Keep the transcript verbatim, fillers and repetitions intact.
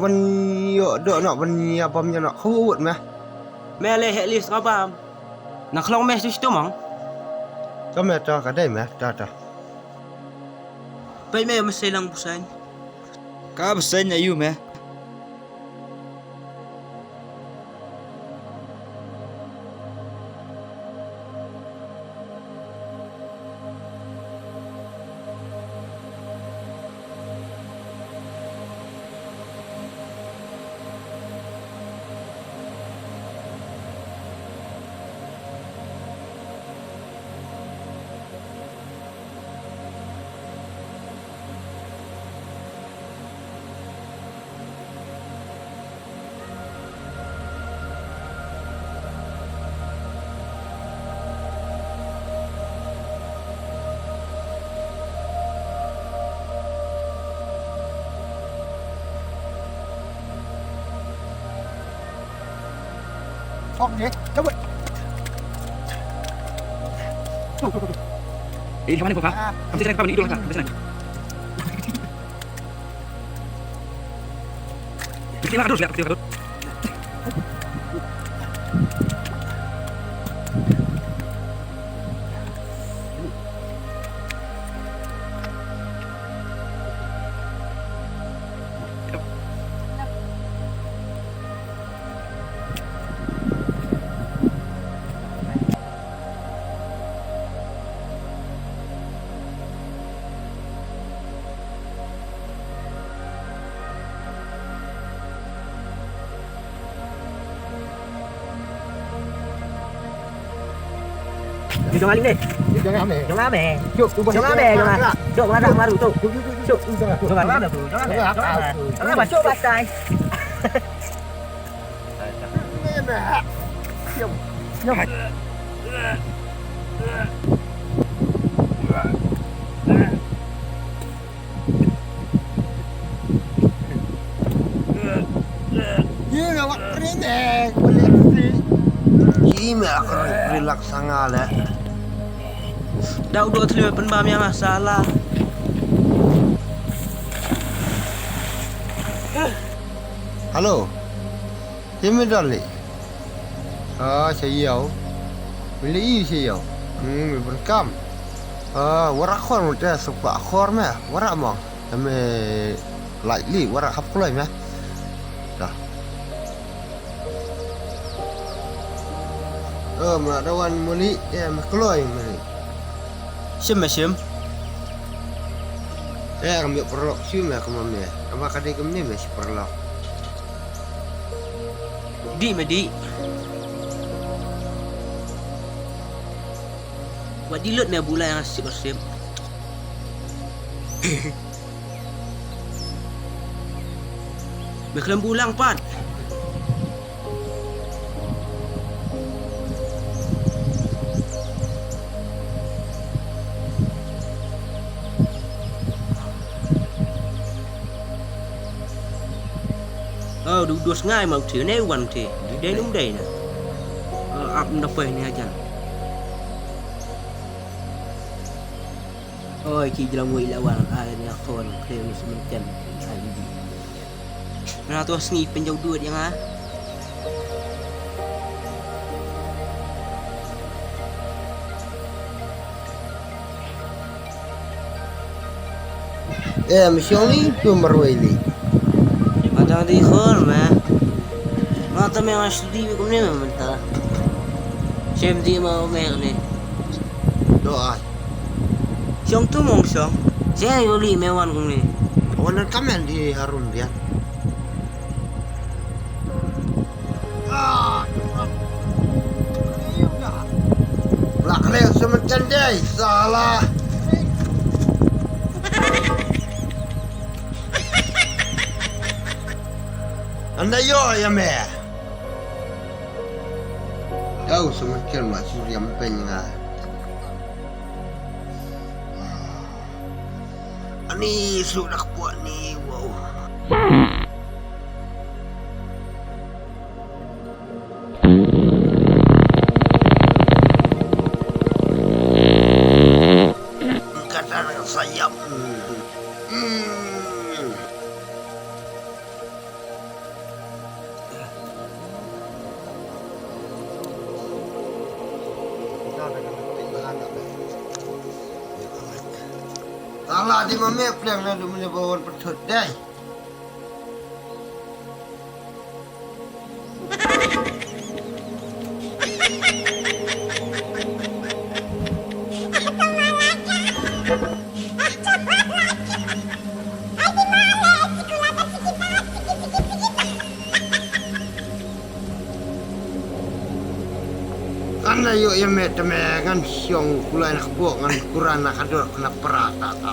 Ban ïoh doh noh, ban ïa bam ïa noh. Khu wut me. Me leh heh list nga bam. Na khlong me shu shu mong. To me to ka dei me, to to. Peit me me sei lang busain. Ka busain ayu me. Tok ni, cabut. Eh, di mana kau, Kak? Kamu sini, kamu ni, duduk, Kak. Kamu sini. Kecil, Kak, terus, Kak, kecil, Kak, terus. Jong nga ling deh. Jong nga me. Jong nga me. Jong nga me, jong nga. Jong nga dah baru tu. Jong nga me, jong nga me. Jong nga me, jong nga me. Jong nga me, jong nga me. Ki me ak relax sanga le. Dau dua tli me pynbam ïa nga sala. Hello. Te me dali. Ah, sha ïew. Me leh i sha ïew. Hmm, me pyn kam. Ah, warak khor mo te suk pa khor me. Warak mo. Te me lait li, warak hap kloi me. Dah. Oh, ma da wan mo li, eh, me kloi mo li. Shim me shim. Eh, kam ïoh paralok shim me kumne me. Aba ka dei kumne me shi paralok. Dih me dih. Wat dih lut me bula ïa nga sip sip. Me khlem bulang pat. Oh, du dos ngai ma u thi ne wan thi. Dei num dei na. Oh, ap nda poi ne ajan. Oi, ki jlang wei la wan ai ne khon kre ni semen ken. Ai di. Na to sngi penjau duit ïa nga. Eh, me shong ni tu marwei li. Mata di khor me. Mata me ngas di kumne me mata. Shem di ma me ne. Do ai. Shong tu mong shong. Shem yo li me wan kumne. Wan kamen di harum dia. Lak leh semen cendai, salah. Anda yo ya me. Kau semen ken ma suriam penga. Ani sudah kuat ni, wow. Kata dengan sayap. Hmm. Tala di ma me pleng na du mene ba wan pyrthut dai. Kan da ïoh ïa me te me ngan shong kulai na kbok ngan kuran na ka dur na pra ta ta.